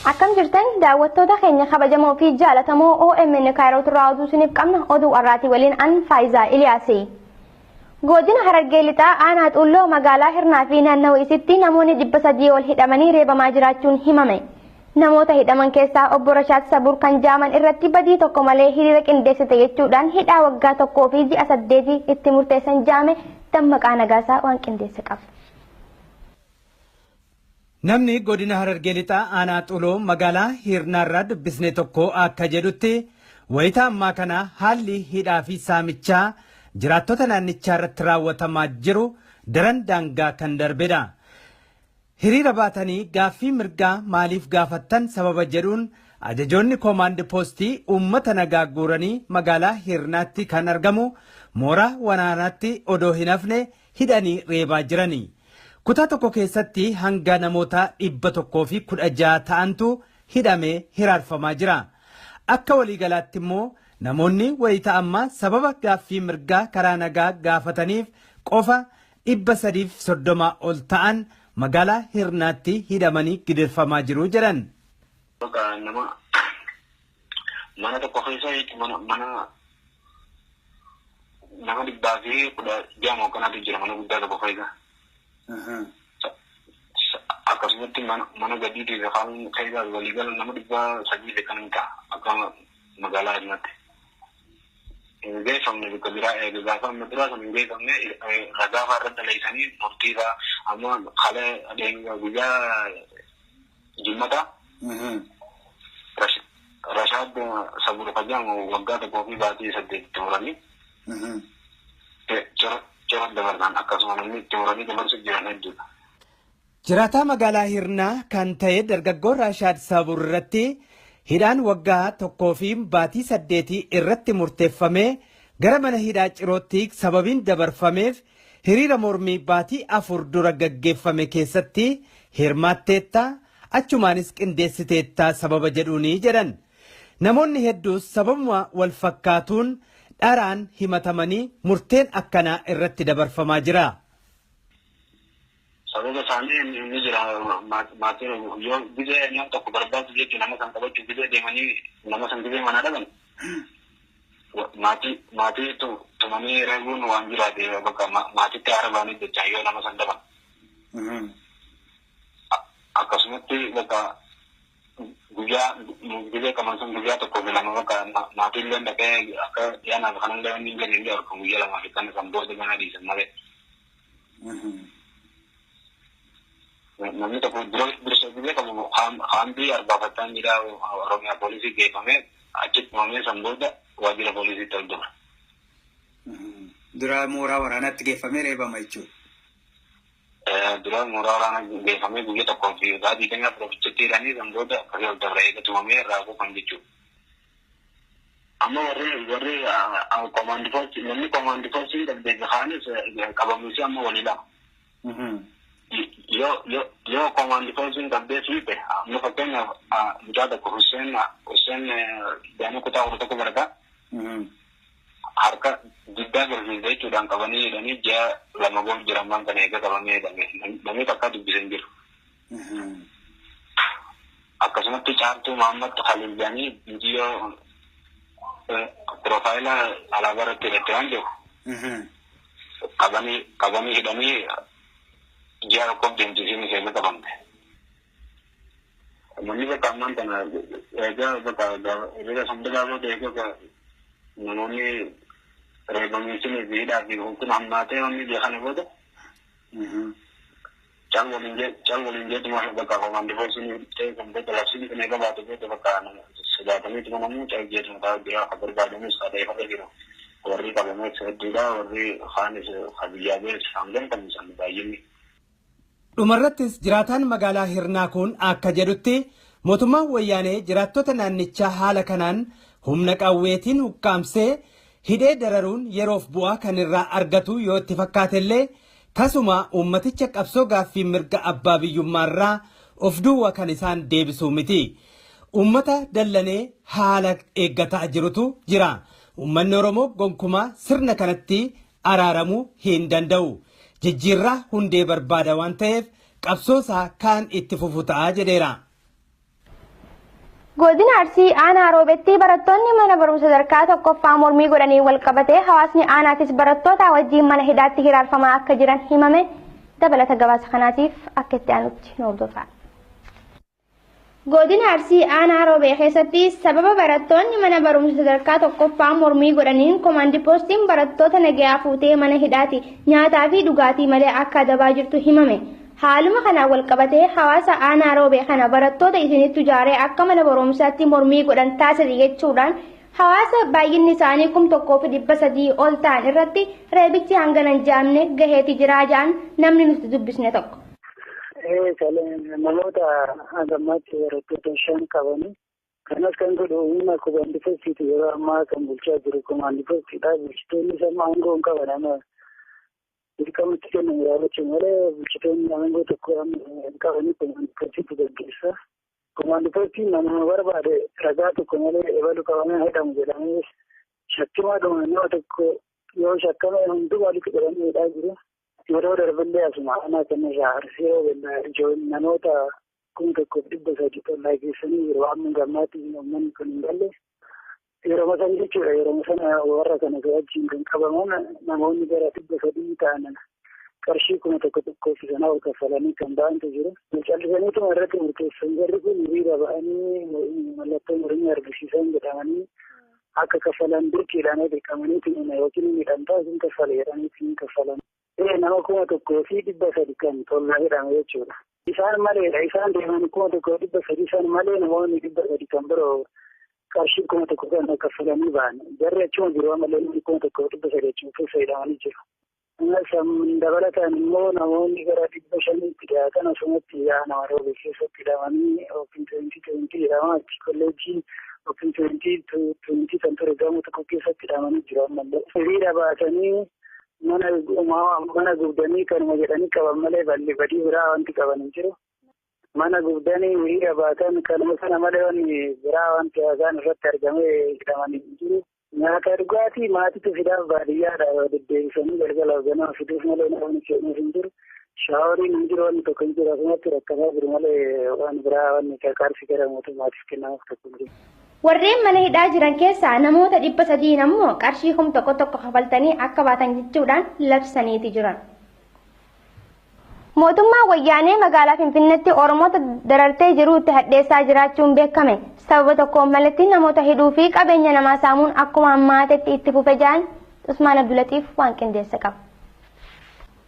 Akkam jirtan daawwattoota keenya kabajamoo fi jaalatamoo OMN Kaayiroo irraa oduu isiniif qabna oduu har'aatii waliin an Faayizaa Iliyaasi. Godina Harargee Lixaa aanaa Xuulloo magaalaa Hirnaa fi naannawa isitti namoonni 300 ol hidhamanii reebamaa jiraachuun himame. Namoota hidhaman keessaa obbo Rashaad Sabuur kan jaaman irratti badii tokko malee hiriira qindeessite jechuudhaan hidhaa waggaa 1 fi ji'a 8 itti murteessan jaame Dammaqaa Nagaasaa waan qindeesse qaba. Namni godina Harargee Lixaa aanaa Xuloo magaalaa Hirnaarraa dubbisne tokko akka jedhutti wayita ammaa kana haalli hidhaa fi saamichaa jiraattota naannichaa irratti raawwatamaa jiru daran daangaa kan darbedha. Hiriira baatanii gaaffii mirgaa maaliif gaafattan sababa jedhuun ajajoonni koomaand poostii uummata nagaa guuranii magaalaa Hirnaatti kan argamu mooraa waraanaatti odoo hin hafne hidhanii reebaa jirani. Kutaa tokko keessatti hanga namoota 116 ta'antu hidhamee hiraarfamaa jira. Akka waliigalaatti immoo namoonni wayita ammaa sababa gaaffii mirgaa karaa nagaa gaafataniif qofa 330 ol ta'an magaalaa Hirnaatti hidhamanii gidirfamaa jiru jedhan. Bakka nama mana tokko keessa jechuun mana mana nama 116 hogganaatu jira mana guddaa tokko keessa. Akkasumatti mana gadiitii fi kaan keessa waliigala nama 300 fi kan ta'a akka magaalaa Hirnaatti. Hin geeffamne bakka biraa eega gaafa amma duraa sun hin geeffamne ragaa fa'aa irratti dalaysanii murtii fa'aa amma haala guyyaa jimmataa Rashaad Sabur Kajamu waggaa 1 fi baatii 8 itti muranii cira dabarsan akkasuma namni itti muranii dabarsuuf jiran hedduudha. Jiraataa magaalaa Hirnaa kan ta'e dargaggoo Rashaad Sabur irratti hidhaan waggaa 1 fi baatii 8 irratti murteeffamee gara mana hidhaa Cirootti sababiin dabarfameef hiriira mormii baatii 4 dura gaggeeffame keessatti hirmaatteetta achumaanis qindeessiteetta sababa jedhuuni jedhan. Namoonni hedduus sababuma wal fakkaatuun dharaan himatamanii murteen akkanaa irratti dabarfamaa jira. Sababa isaanii ni jira maatiin yoo gizee nama tokko barbaadu jechuun nama san qabachuuf gizee deemanii nama san gizee manaa dhaban maatii tumanii reebuun waan jiraate bakka maatitti haara baanii jecha yoo nama san dhaban. Akkasumatti bakka guyyaa gizee qaban sun guyyaa 1 fi 2 bakka maatiin illee dhaqee akka dhiyaanaaf kanallee inni hin jenne hin guyyaa 2 fi kan san booda mana dhiisan malee. Namni tokko dursa gizee qabu haambii arbaafattaan jira Oromiyaa poolisii geeffamee achitti tumamee san booda waajjira poolisiitti ol dura. Dura mooraa waraanaatti geeffamee reebama jechuudha. Dura mooraa waraanaa geeffamee guyyaa 1 fi baatii 24 ofitti hidhanii san booda akkasii ol dabra eega tumamee irraa buufan jechuudha. Amma warri koomaandi poostii namni koomaandi poostii qabdee kaanis qabamuusi amma walii lama. Yoo koomaandi poostiin qabdee fiite amma fakkeenyaaf mucaa tokko Hussein daa'ima kutaa 11 barataa harka guddaa garsiisa jechuudhaan qabanii hidhanii ji'a 2 booda jiran waan kana eega qabamee hidhame namni takka dubbise hin jiru. Akkasumatti Caaltuu Mahammad Khalil jedhanii biyyoo piroofaayila alaabaa irratti hidhatte waan jiru qabanii hidhanii ji'a 1 deemsisiin ishee qabamte. Namni bakka ammaan tana egaa bakka hiriira sandagaa booda egaa namoonni reebamiisinii fi hidhaa fi hunkuma hammaatee wanni beekana booda cal waliin jeetuma bakka koomaandi poostiin ta'e kan booda labsiin kun eega baate booda bakka sodaataniituma namni cal jeetuma taa'u jira akka barbaadamus kadheeffata jiru. Warri qabamees hedduudha warri kaanis biyyaa bees hangam kan isaan baay'inni. Dhumarrattis jiraataan magaalaa Hirnaa kun akka jedhutti Mootummaan wayyaanee jiraattota naannichaa haala kanaan humna qawweetiin hukkaamsee hidhee dararuun yeroof bu'aa kan irraa argatu yoo itti fakkaatellee tasuma uummaticha qabsoo gaaffii mirga abbaa biyyummaarraa of duwwa kan isaan deebisu miti. Uummata dallanee haala eeggataa jirutu jira. Uummanni Oromoo gonkumaa sirna kanatti araaramuu hin danda'u. Jijjiirraa hundee barbaada waan ta'eef qabsoosaa kaan itti fufu ta'a jedheera. Godina Arsii aanaa Roobetti barattoonni mana barumsa sadarkaa tokkoffaa mormii godhanii wal qabatee hawaasni aanaatis barattoota wajjin mana hidhaatti hiraarfamaa akka jiran himame. Dabalata gabaasa kanaatiif akka itti aanutti nu hordofaa. Godina Arsii aanaa Roobee keessatti sababa barattoonni mana barumsa sadarkaa tokkoffaa mormii godhaniin komaandi poostiin barattoota nagayaa fuutee mana hidhaati nyaataa fi dhugaatii malee akka adabaa jirtu himame. Haaluma kanaan wal qabatee hawaasa aanaa Roobee kana barattoota isinitti ijaaree akka mana barumsaatti mormii godhan taasise jechuudhaan hawaasa baay'inni isaanii 1300 ol ta'an irratti reebichi hangana hin jaamne gaheeti jiraa ja'an namni nuti dubbisne tokko. Namoota hangammaatti barattoota 5 qabanii kanas kan godhu humna komaandi poostiiti. Yeroo ammaa kan bulchaa jiru komaandi poostiidha. Bulchitoonni sama aangoo hin qaban, amma dirqamatti kennamu raawwachuu malee bulchitoonni aangoo tokko hin qabanii, komaandi poostiitu gaggeessa. Komaandi poostiin nama barbaade ragaa tokko malee ebalu qabamee hidhamu jedhamee shakkimaadhuma nama tokko yoo shakkame hundumaa liqi jedhamee hidhaa jiru. Yeroo darballee asuma aanaa kanarraa Arsii Roobellaa ijoolleen namoota 1300 tollaa geessanii jiru. Amma gammaatti uummanni kun hin galle. Yeroo sana jechuudha, yeroo sana warra kana wajjin kan qabaman namoonni gara 300 ta'an qarshii 1000 fi sanaa ol kaffalanii kan ba'antu jiru. Callisaniituma irratti murteessan. Jarri kun hiriira ba'anii mallattoo mormii argisiisan jedhamanii akka kaffalan dirqiidhaan dirqamaniitiin yookiin miidhamtaa isin kaffale jedhaniitiin kaffalan. Nama 1300 kan tollaa jedhame jechuudha. Isaan maleedha. Isaan deeman 1300 isaan malee namoonni 300 kan biroo qarshii 1000 kan kaffalanii ba'an. Jarri achuma jiru malee namni 1300 achuma keessa hidhamanii jiru. Dabalataan immoo namoonni gara 500tti dhiyaatan asumatti nama Roobee keessatti hidhamanii Open 2020 jedhama. Achi kolleejjii Open 2020 kan ture gamoo tokko keessatti hidhamanii jiru ammallee. Hiriira baasanii mana gubdanii kanuma jedhanii qaban malee balli badii biraa wanti qaban hin jiru. Mana gubdanii hiriira baatan kanuma sana malee wanni biraa wanti haasaan irratti argamee hidhaman hin jiru. Nyaata dhugaatii maatiitu fidaaf baadiyyaadha deddeebisanii galgalaaf ganama fiduuf malee namni kennuuf hin jiru. Shaaworiin hin jiru, wanni tokko hin jiru, asumatti rakkataa jiru malee waan biraa wanni qarqaarsi gara mootummaatiif kennamuuf tokko hin jiru. Warreen mana hidhaa jiran keessaa namoota 300 ammoo qarshii 1000 kaffaltanii akka baatan jechuudhaan labsaniiti jiran. Mootummaan wayyaanee magaalaa Finfinneetti Oromoota darartee jiruutti hadheessaa jiraachuun beekame. Sababa tokkoon malatti namoota hidhuu fi qabeenya namaa saamuun akkuma hammaatetti itti fufe ja'an Usmaan Abdulatiif waan qindeessa qaba.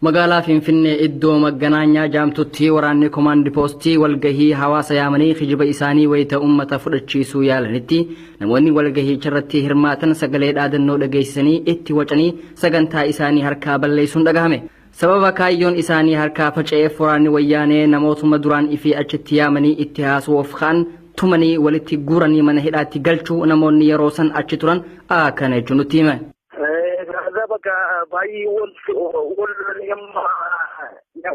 Magaalaa Finfinnee iddoo Magganaanyaa jaamtutti waraanni komaandi poostii walgahii hawaasa yaamanii kijiba isaanii wayita uummata fudhachiisuu yaalanitti namoonni walgahiicharratti hirmaatan sagalee dhaadannoo dhageessisanii itti wacanii sagantaa isaanii harkaa balleessuun dhagahame. Sababa kaayyoon isaanii harkaa faca'eef waraanni wayyaanee namootuma duraan ifii achitti yaamanii itti haasawuuf ka'an tumanii walitti guuranii mana hidhaatti galchuu namoonni yeroo san achi turan akkana jechuun nutti hime. Bakka baay'ee wal wal amma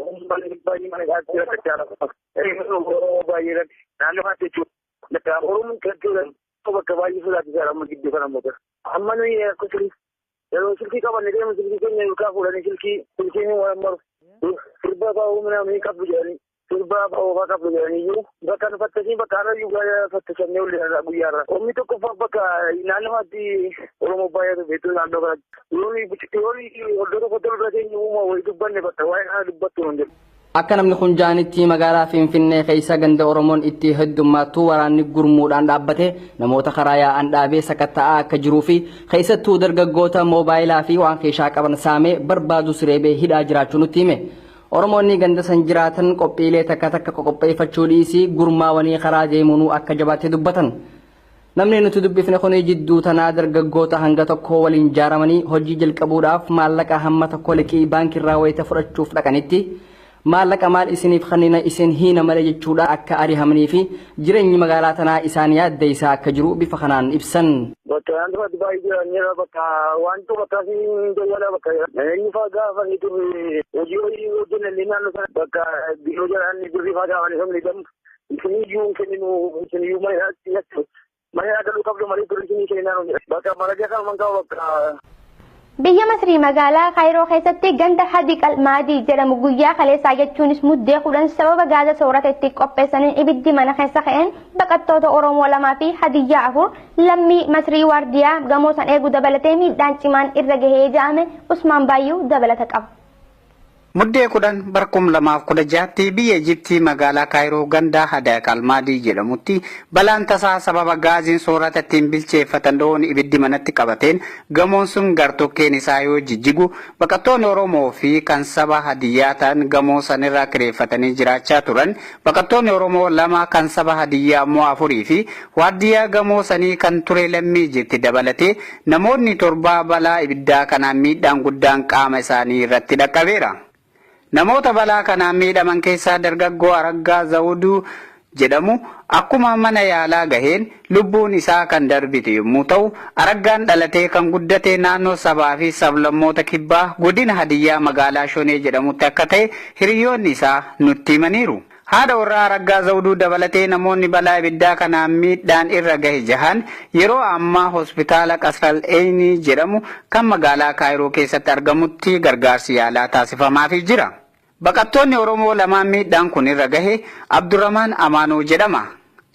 uummanni baay'ee mana hidhaatti rakkachaa jira. Oromoo baay'ee irratti naannoo kanatti jechuudha. Oromoon jechuudha bakka baay'ee sodaachisaadha amma gidduu kana immoo. Amma nuyi akka yeroo silkii qabanne deemu silkii keenya yookaan fuudhanii silkii waan maru sirba ba'uu namni qabu jedhanii sirba ba'uu qabu jedhanii iyyuu bakka nu fattasii bakka har'a iyyuu fattasannee ollee guyyaarra. Omni tokkoffaa bakka naannoo kanatti Oromoo baay'eetu beektu naannoo kanatti. Yoon iddoo tokkotti ol bira keenya uumaa wayii dubbanne bakka waa'ee kana dubbattu hin jiru. Akka namni kun jaanitti magaalaa Finfinnee keessa ganda Oromoon itti heddummaattu waraanni gurmuudhaan dhaabbate namoota karaa yaa'an dhaabee sakatta'aa akka jiruu fi keessattuu dargaggoota moobaayilaa fi waan keeshaa qaban saamee barbaadu sireebee hidhaa jiraachuu nutti hime. Oromoonni ganda san jiraatan qophiilee takka takka qopheeffachuu dhiisii gurmaawanii karaa deemuunuu akka jabaatee dubbatan. Namni nuti dubbifne kun jidduu tanaa dargaggoota hanga tokko waliin jaaramanii hojii jalqabuudhaaf maallaqa hamma tokko liqii baankiirraa wayita fudhachuuf dhaqanitti Maallaqa maal isiniif kennina, isin hiina malee jechuudha akka ari'amanii fi jireenyi magaalaa tanaa isaan yaaddeessaa akka jiru bifa kanaan ibsan. Bakka wanti baay'ee jiran bakka wanti bakka jawwala bakka eenyu fa'aa gaafa ni turre hojii hojii hojjennee naannoo sana bakka biiroo jedhan birrii fa'aa gaafa ni sabni gamu isiniyyuu hin kenninu, isiniyyuu mana galuu qabdu malee turre isinii kenninaa bakka maraja kan man qaba bakka. Biyya Masrii magaalaa Kaayiroo keessatti ganda Hadiq Almaadii jedhamu guyyaa kaleessaa, jechuunis Muddee 10, sababa gaaza soorata itti qopheessaniin ibiddi mana keessa ka'een baqattoota Oromoo 2 fi Hadiyyaa 4 lammii Masrii waardiyaa gamoo san eeguu dabalatee miidhaan cimaan irra gahee jedhame. Usmaan Baayyuu dabalata qaba. Muddee 10 bara 2016tti biyya Ijiptii magaalaa Kaayiroo ganda Hadaaq Almaadii jedhamutti balaan tasaa sababa gaaziin soorata ittiin bilcheeffatan dho'uun ibiddi manatti qabateen gamoon sun gartokkeen isaa yoo jijjigu, baqattoonni Oromoo fi kan saba Hadiyyaa ta'an gamoo sanirraa kireeffatanii jiraachaa turan, baqattoonni Oromoo 2, kan saba Hadiyyaa immoo 4 fi waardiyyaa gamoo sanii kan ture lammii Ijipti dabalatee namoonni 7 balaa ibiddaa kanaan miidhaan guddaan qaama isaanii irratti dhaqqabeera. Namoota balaa kanaan miidhaman keessaa dargaggoo Araggaa Zawuduu jedhamu akkuma mana yaalaa gaheen lubbuun isaa kan darbite yommuu ta'u, Araggaan dhalatee kan guddate naannoo sabaa fi sablammoota Kibbaa, godina Hadiyyaa, magaalaa Shonee jedhamutti akka ta'e hiriyoonni isaa nutti himaniiru. Haadha warraa Araggaa Zawuduu dabalatee namoonni balaa ibiddaa kanaan miidhaan irra gahe jahan yeroo ammaa hospitaala Qasral Eynii jedhamu kan magaalaa Kaayiroo keessatti argamutti gargaarsi yaalaa taasifamaafii jira. Baqattoonni Oromoo lamaan miidhaan kun irra gahe Abdurrahmaan Amaanoo jedhama.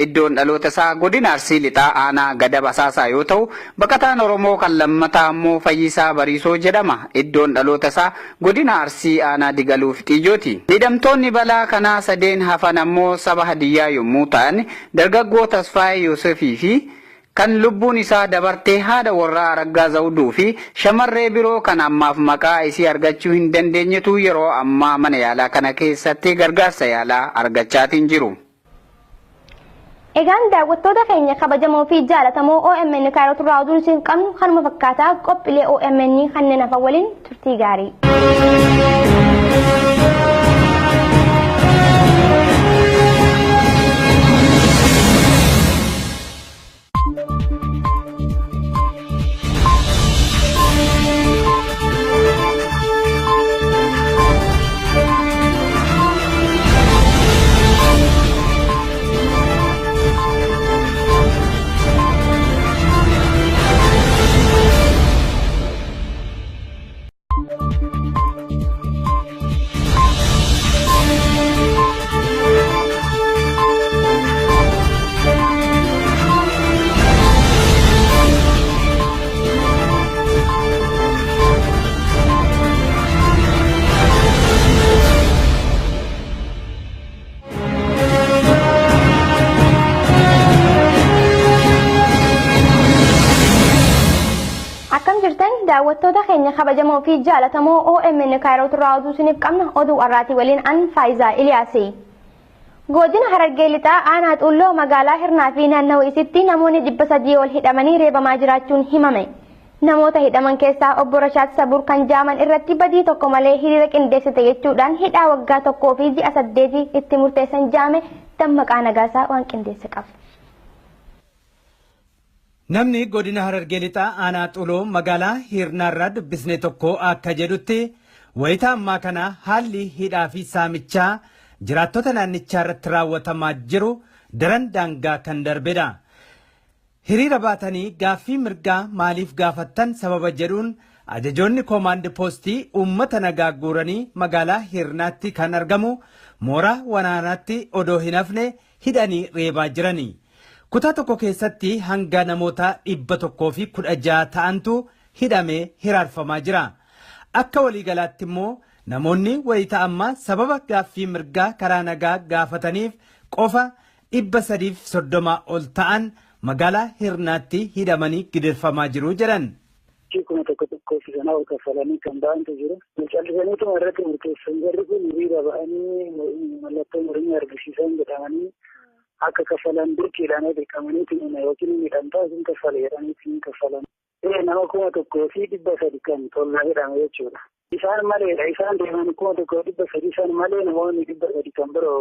Iddoon dhaloota isaa godina Arsii Lixaa, aanaa Gadab Asaasaa yoo ta'u, baqataan Oromoo kan lammataa immoo Fayyisaa Bariisoo jedhama. Iddoon dhaloota isaa godina Arsii, aanaa Digaluu Fixiijooti. Miidhamtoonni balaa kanaa sadeen hafan ammoo saba Hadiyyaa yommuu ta'an, dargaggoo Tasfaayee Yoosefii fi kan lubbuun isaa dabartee haadha warraa Araggaa Zawuduu fi shamarree biroo kan ammaaf maqaa isii argachuu hin dandeenyetu yeroo ammaa mana yaalaa kana keessatti gargaarsa yaalaa argachaatiin jiru. Egaan daawwattoota keenya kabajamoo fi jaalatamoo OMN Kaayiroo turraa, oduun isin qabnu kanuma fakkaataa. Qophiilee OMN kanneen hafan waliin turtii gaarii. Akkam jirtan daawwattoota keenya kabajamoo fi jaalatamoo OMN Kaayiroo turraa? Oduu isiniif qabna. Oduu har'aatii waliin an Faayizaa Iliyaasi. Godina Harargee Lixaa, aanaa Xuulloo, magaalaa Hirnaa fi naannawa isitti namoonni 300 ol hidhamanii reebamaa jiraachuun himame. Namoota hidhaman keessaa obbo Rashaad Sabuur kan jaaman irratti badii tokko malee hiriira qindeessite jechuudhaan hidhaa waggaa 1 fi ji'a 8 itti murteessan jaame. Dammaqaa Nagaasaa waan qindeesse qaba. Namni godina Harargee Lixaa, aanaa Xuloo, magaalaa Hirnaarraa dubbisne tokko akka jedhutti, wayita ammaa kana haalli hidhaa fi saamichaa jiraattota naannichaa irratti raawwatamaa jiru daran daangaa kan darbedha. Hiriira baatanii gaaffii mirgaa maaliif gaafattan sababa jedhuun ajajoonni koomaandi poostii uummata nagaa guuranii magaalaa Hirnaatti kan argamu mooraa waraanaatti odoo hin hafne hidhanii reebaa jirani. Kutaa tokko keessatti hanga namoota 116 ta'antu hidhamee hiraarfamaa jira. Akka waliigalaatti immoo namoonni wayita ammaa sababa gaaffii mirgaa karaa nagaa gaafataniif qofa 330 ol ta'an magaalaa Hirnaatti hidhamanii gidirfamaa jiru jedhan. 1001 fi sanaa ol kaffalanii kan ba'antu jiru. Callisaniituma irratti murteessan. Jarri kun hiriira ba'anii mallattoo mormii argisiisan jedhamanii akka kaffalan dirqiidhaan dirqamaniitiin yookiin miidhamtaa isin kaffale jedhaniitiin kaffalan. Nama 1300 kan tollaa hidhame jechuudha. Isaan maleedha. Isaan deeman 1300 isaan malee namoonni 300 kan biroo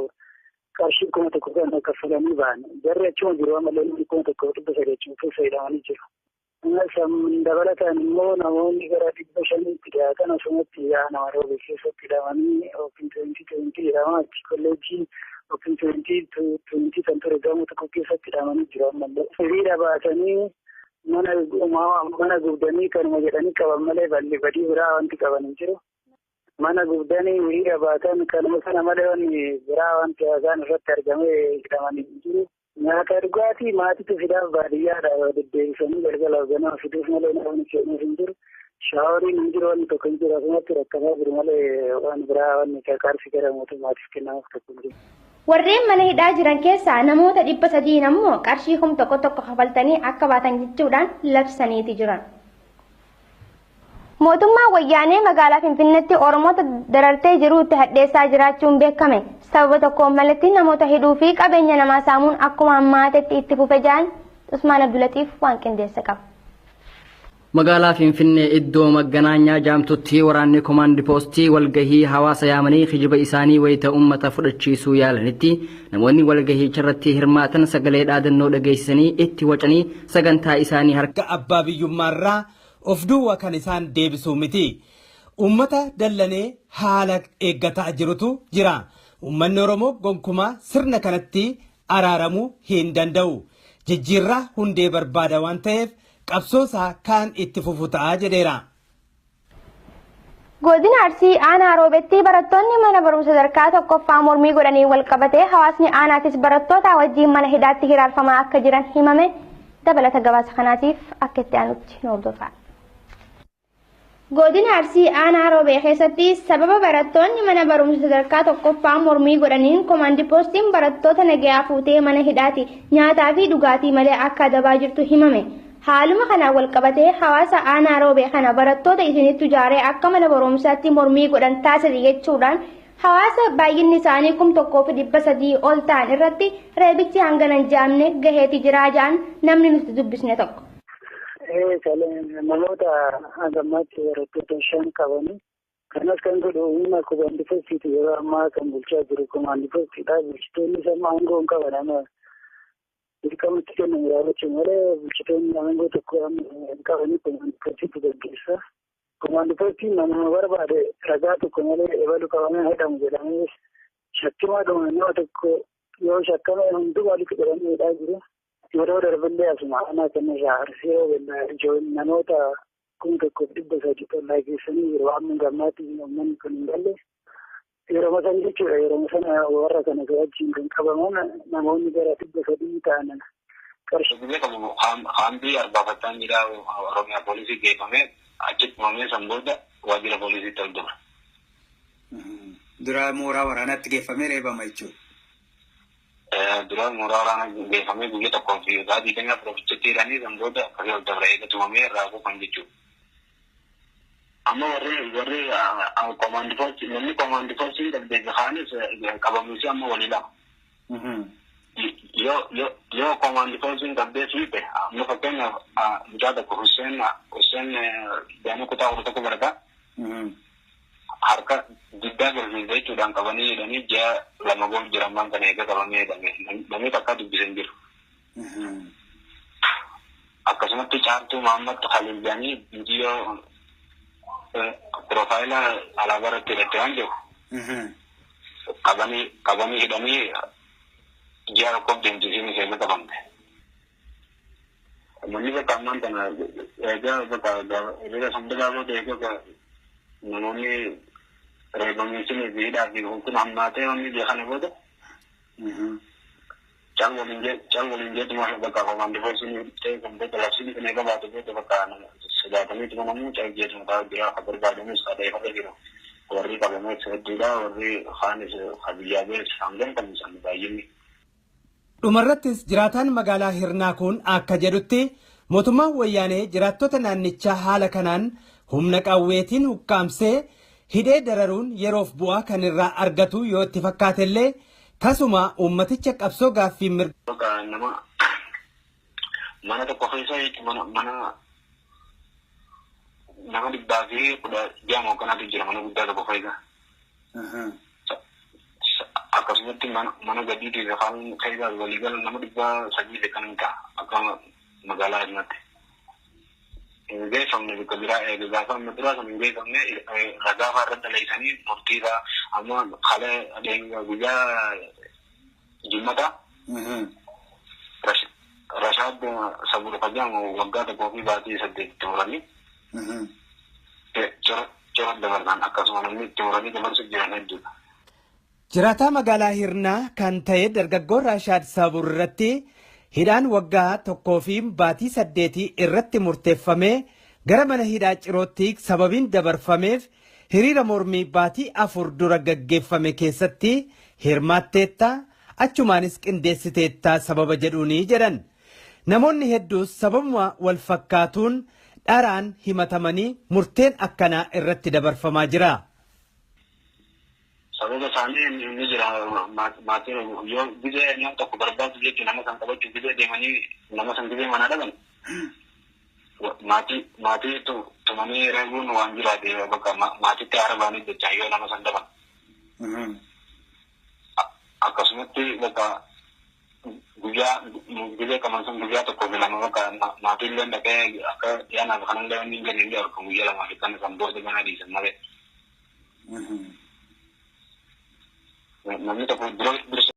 qarshii 1000 kan kaffalanii ba'an. Jarri achuma jiru malee namni 1300 achuma keessa hidhamanii jiru. Dabalataan immoo namoonni gara 500tti dhiyaatan asumatti aanaa Roobee keessatti hidhamanii Open 2020 jedhama. Achi kolleejjii Open 2020 kan ture gamoo tokko keessatti hidhamanii jiru ammallee. Hiriira baasanii mana gubdanii kanuma jedhanii qaban malee badii biraa wanti qaban hin jiru. Mana gubdanii hiriira baatan kanuma sana malee wanni biraa wanti haasaan irratti argamee hidhaman hin jiru. Nyaata dhugaatii maatiitu fidaaf baadiyyaadha deddeebisanii galgalaaf ganama fiduuf malee namni kennuuf hin jiru. Shaaworiin hin jiru, wanni tokko hin jiru. Asumatti rakkataa jiru malee waan biraa wanni qarqaarsi gara mootummaatiif kennamuuf tokko hin jiru. Warreen mana hidhaa jiran keessaa namoota 300 ammoo qarshii 1000 kafaltanii akka baatan jechuudhaan labsaniiti jiran. Mootummaan Wayyaanee magaalaa Finfinneetti Oromoota darartee jiruutti hadheessaa jiraachuun beekame. Sababa tokkoon malatti namoota hidhuu fi qabeenya namaa saamuun akkuma hammaatetti itti fufe ja'an Usmaan Abdulatiif waan qindeessa qaba. Magaalaa Finfinnee iddoo Magganaanyaa jaamtutti waraanni komaandi poostii walgahii hawaasa yaamanii kijiba isaanii wayita uummata fudhachiisuu yaalanitti namoonni walgahiicharratti hirmaatan sagalee dhaadannoo dhageessisanii itti wacanii sagantaa isaanii harka abbaa biyyummaarraa of duwwaa kan isaan deebisuu miti. Uummata dallanee haala eeggataa jirutu jira. Uummanni Oromoo gonkumaa sirna kanatti araaramuu hin danda'u. Jijjiirraa hundee barbaada waan ta'eef qabsoo isaa kan itti fufu ta'a jedheera. Godina Arsii aanaa Roobetti barattoonni mana barumsa sadarkaa tokkoffaa mormii godhanii wal qabatee hawaasni aanaatis barattoota wajjin mana hidhaatti hiraarfamaa akka jiran himame. Dabalata gabaasa kanaatiif akka itti aanutti nu hordofaa. Godina Arsii aanaa Roobee keessatti sababa barattoonni mana barumsa sadarkaa tokkoffaa mormii godhaniin komaandi poostiin barattoota nagayaa fuutee mana hidhaati nyaataa fi dhugaatii malee akka adabaa jirtu himame. Haaluma kanaan wal qabatee hawaasa aanaa Roobee kana barattoota isinitti ijaaree akka mana barumsaatti mormii godhan taasise jechuudhaan hawaasa baay'inni isaanii 1300 ol ta'an irratti reebichi hangana hin jaamne gaheeti jiraa ja'an namni nuti dubbisne tokko. Namoota hangammaatti barattoota 5 qabanii kanas kan godhu humna komaandi poostiiti. Yeroo ammaa kan bulchaa jiru komaandi poostiidha. Bulchitoonni amma aangoo hin qaban, amma dirqamatti kennamu raawwachuu malee bulchitoonni aangoo tokko hin qabanii komaandi poostiitu gaggeessa. Komaandi poostiin namuma barbaade ragaa tokko malee ebalu qabamee hidhamu jedhamee shakkimaa dhuma nama tokko yoo shakkame hundumaa liqi jedhamee hidhaa jiru. Yeroo darbillee asuma aanaa kanarraa Arsii Roobellaa ijoolleen namoota 1300 tollaa geessanii jiru. Amma gammaatti uummanni kun hin galle. Yeroo sana jechuudha. Yeroo sana warra kana wajjin kan qabaman namoonni gara 300 ta'an. Qarshii qabu haambii arbaafattaan jira Oromiyaa poolisii geeffamee achitti tumamee san booda waajjira poolisiitti ol dura. Dura mooraa waraanaatti geeffamee reebama jechuudha. Dura mooraa waraanaa geeffamee guyyaa tokkoo fi sa'aatii keenyaaf piroofichatti hidhanii san booda akkasii ol dabra eega tumamee irraa kuufan jechuudha. Amma warri komaandi poostii namni komaandi poostii qabdee kaanis qabamuusi amma walii lama. Yoo komaandi poostiin qabdee fiite amma fakkeenyaaf mucaa tokko Hussein Daanuu kutaa 11 barataa harka diddaa galmeessa jechuudhaan qabanii hidhanii ji'a 2 goof jiran waan kana eega qabamee hidhame namni takka dubbisan jiru. Akkasumatti Caaltuu Mahammad Khalil jedhanii viidiyoo piroofaayila alaabaa irratti hidhatte waan jiru qabanii hidhanii ji'a tokkoof deemsisiin ishee qabamte. Manni bakka ammaan kana egaa bakka hiriira sandagaa booda egaa namoonni reebamiisinii fi hidhaa fi kun hammaatee wanni beekana booda cal waliin jeetuma bakka komaandi poostiin ta'e kan booda labsiin kun eega baate booda bakka sodaataniituma namni cal jeetuma taa'u jira ka barbaadamus ka dheefata jiru. Warri qabamees hedduudha warri kaanis ka biyyaa bees hangam kan isaan baay'inni. Dhumarrattis jiraataan magaalaa Hirnaa kun akka jedhutti mootummaan wayyaanee jiraattota naannichaa haala kanaan humna qawweetiin hukkaamsee hidhee dararuun yeroof bu'aa kan irraa argatu yoo itti fakkaatellee tasuma uummaticha qabsoo gaaffii mirga. Nama mana tokko keessa jechuun mana Nama 116 hoogganatu jira mana guddaa tokko fayyada. Akkasumatti mana gadiitii fi afaan fayyada waliigala nama 300 kan ta'a akka magaalaa Hirnaatti. Hin geeffamne bakka biraa eega gaafa amma duraa sana hin geeffamne ragaa fa'aa irratti dalaysanii murtii fa'aa amma haala guyyaa jimmata. Rashaad Sabur Kajamu waggaa 1 fi baatii 8 itti muranii cora dabarsan akkasuma namni itti muranii dabarsu jiran hedduudha. Jiraataa magaalaa Hirnaa kan ta'e dargaggoon Rashaad Sabur irratti hidhaan waggaa 1 fi baatii 8 irratti murteeffamee gara mana hidhaa Cirootti sababiin dabarfameef hiriira mormii baatii 4 dura gaggeeffame keessatti hirmaatteetta, achumaanis qindeessiteetta sababa jedhuuni jedhan. Namoonni hedduus sababuma wal fakkaatuun dharaan himatamanii murteen akkanaa irratti dabarfamaa jira. Sababa isaanii ni jira. Maatiin yoo gizee nama tokko barbaadu jechuun nama san qabachuuf gizee deemanii nama san gizee manaa dhaban. Maatii tumanii reebuun waan jiraate bakka maatiitti haara baanii jecha yoo nama san dhaban. Akkasumatti bakka guyyaa gizee qaban sun guyyaa 1 fi 2 bakka maatiin illee dhaqee akka dhiyaanaaf kanallee wanni hin jenne hin jiru, guyyaa 2 fi kan san booda mana dhiisan malee. Namni tokko dura dursa.